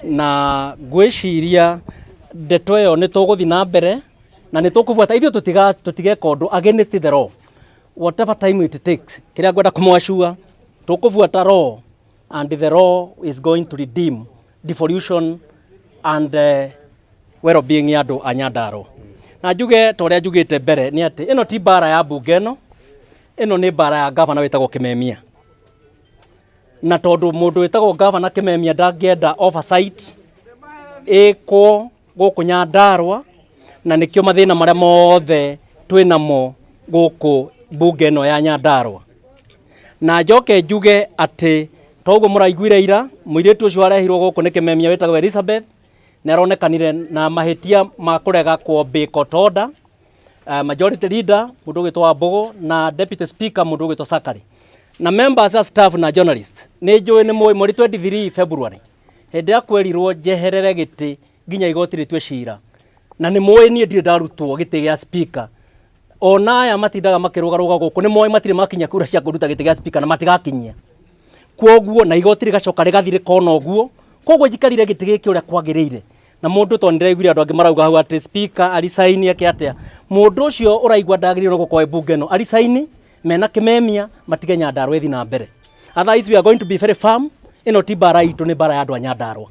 Na ngwĩciria ndeto ĩyo nĩ tũgũthiĩ na mbere na nĩ tũkũbuata ithuĩ, tũtigeka ũndũ against the law, whatever time it takes. Kĩrĩa ngwenda kũmwacua, tũkũbuata law, and the law is going to redeem devolution and well-being ya andũ a Nyandarua. Na njuge ta ũrĩa njugĩte mbere nĩ atĩ ĩno ti mbara ya mbunge ĩno, ĩno nĩ mbara ya gavana wĩtagwo Kimemia. Na tondũ mũndũ wĩtagwo gavana Kimemia ndangĩenda oversight ĩkwo gũkũ Nyandarua, na nĩkĩo mathĩna marĩa mothe twĩnamo gũkũ mbunge ĩno ya Nyandarua. Na njoke njuge atĩ toguo mũraiguire ira, mũirĩtu ũcio warehirwo gũkũ nĩ Kimemia wĩtagwo Elizabeth nĩ aronekanire na mahĩtia ma kũrega kũ-obey court order, majority leader mũndũ ũgwĩtwo Wambũgũ na deputy speaker mũndũ ũgwĩtwo Sakari na members a staff na journalists. Nĩ njũĩ nĩ mũĩ mweri 23 February, hĩndĩ ya kwerirwo njeherere gĩtĩ nginya igoti rĩtue cira, na nĩ mũĩ niĩ ndirĩ ndarutwo gĩtĩ gĩa speaker. Ona aya matindaga makĩrũgarũga gũkũ nĩ moĩ matirĩ makinya kura cia kũruta gĩtĩ gĩa speaker na matigakinyia. Kwoguo na igoti rĩgacoka rĩgathiĩ rĩkona ũguo. Koguo njikarire gĩtĩ gĩkĩ ũrĩa kwagĩrĩire. Na mũndũ, tondũ nĩndĩraiguire andũ angĩ marauga hau atĩ speaker arisaini eke atĩa, mũndũ ũcio ũraigua ndagĩrĩirwo nĩ gũkorwo e mbunge ĩno, arisaini mena Kimemia matige Nyandarua ĩthiĩ na mbere. Otherwise we are going to be very firm. Ĩno ti mbara itũ, nĩ mbara ya andũ a Nyandarua.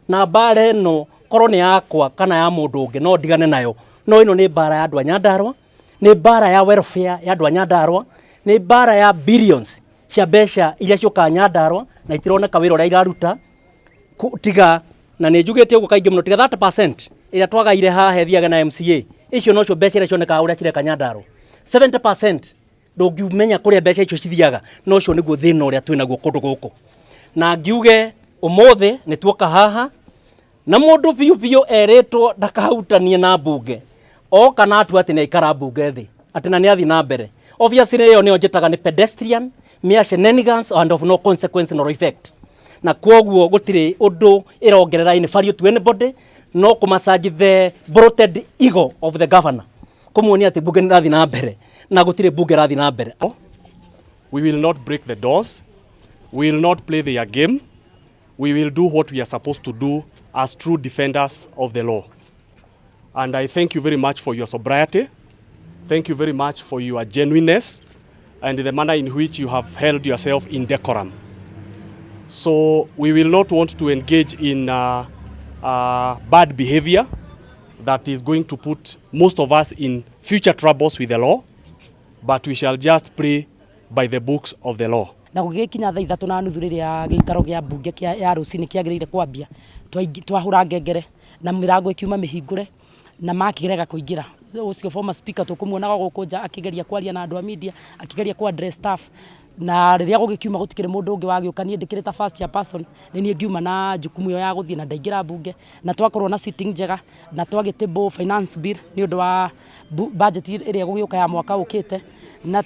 Na mbara ĩno korwo nĩ yakwa kana ya mũndũ ũngĩ no ndigane nayo, no ĩno nĩ mbara ya andũ a Nyandarua, nĩ mbara ya welfare ya andũ a Nyandarua, nĩ mbara ya billions cia mbeca iria ciũkaga Nyandarua na itironeka wĩra ũrĩa iraruta. Tiga na nĩ njugĩte ũguo kaingĩ mũno, tiga 30% ĩrĩa twagaire haha ĩthiaga na MCA, icio nocio mbeca iria cionekaga ũrĩa cireka Nyandarua. 70% ndũngĩmenya kũrĩa mbeca icio cithiaga. Na ũcio nĩguo thĩna ũrĩa twĩnaguo kũndũ gũkũ. Na ngiuge ũmũthĩ nĩ tuoka haha na mũndũ biũ biũ erĩtwo ndakahutanie na mbunge, oka na atua atĩ nĩ aikara mbunge thĩ, atĩ na nĩ athiĩ na mbere. Obviously ĩyo nĩyo njĩtaga nĩ pedestrian, mere shenanigans and of no consequence nor effect. Na kwoguo gũtirĩ ũndũ ĩrongerera any value to anybody, no kũmassage the bloated ego of the governor, kũmuonia atĩ mbunge nĩ ĩrathiĩ na mbere, na gũtirĩ mbunge ĩrathiĩ na mbere. We will not break the doors. We will not play their game. We will do what we are supposed to do as true defenders of the law. And I thank you very much for your sobriety. Thank you very much for your genuineness and the manner in which you have held yourself in decorum. So we will not want to engage in bad behavior that is going to put most of us in future troubles with the law, but we shall just play by the books of the law. Na gũgĩkinya thaa 3:30, rĩrĩa gĩikaro kĩa mbunge ya rũcinĩ kĩagĩrĩire kwambia, twahũra ngengere na mĩrango ĩkiuma mĩhingũre na makĩrega kũingĩra. Ũcio former speaker tũkũmuonaga gũkũ nja akĩgeria kwaria na andũ a media, akĩgeria ku address staff, na rĩrĩa gũgĩkiuma gũtikĩrĩ mũndũ ũngĩ wagĩũka. Niĩ ndĩkĩrĩ ta first chairperson, nĩ niĩ ngiuma na jukumu ĩyo ya gũthiĩ na ndaingĩra mbunge, na twakorwo na sitting njega na twagĩtable finance bill nĩ ũndũ wa budget ĩrĩa ĩgũgĩũka ya mwaka ũkĩte. Na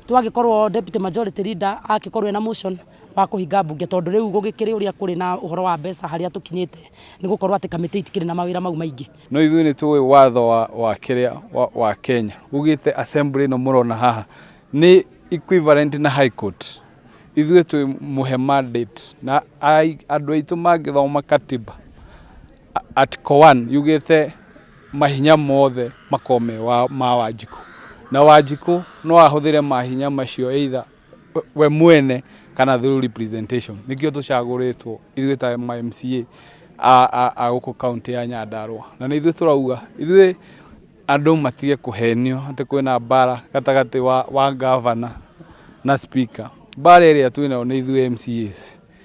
twagĩkorwo deputy majority leader akĩkorwo ena motion wa kũhinga mbunge, tondũ rĩu gũgĩkĩrĩ ũrĩa kũrĩ na ũhoro wa mbeca harĩa tũkinyĩte, nĩ gũkorwo atĩ kamĩtĩ itikĩrĩ na mawĩra mau maingĩ. No ithuĩ nĩ tũĩ watho wa kĩrĩa wa Kenya ugĩte assembly ĩno mũrona haha nĩ equivalent na high court. Ithuĩ twĩ mũhe mandate na andũ aitũ mangĩthoma katiba, article 1 yugĩte mahinya mothe makorwo me ma Wanjikũ, na Wanjikũ no ahũthĩre mahinya macio either we mwene kana through representation. Nĩkĩo tũcagũrĩtwo ithuĩ ta ma MCA a gũkũ kaunti ya Nyandarua. Na nĩ ithuĩ tũrauga ithuĩ andũ matige kũhenio atĩ kwĩna mbara gatagatĩ wa gavana na speaker. Mbara ĩrĩa twĩnayo nĩ ithuĩ MCAs.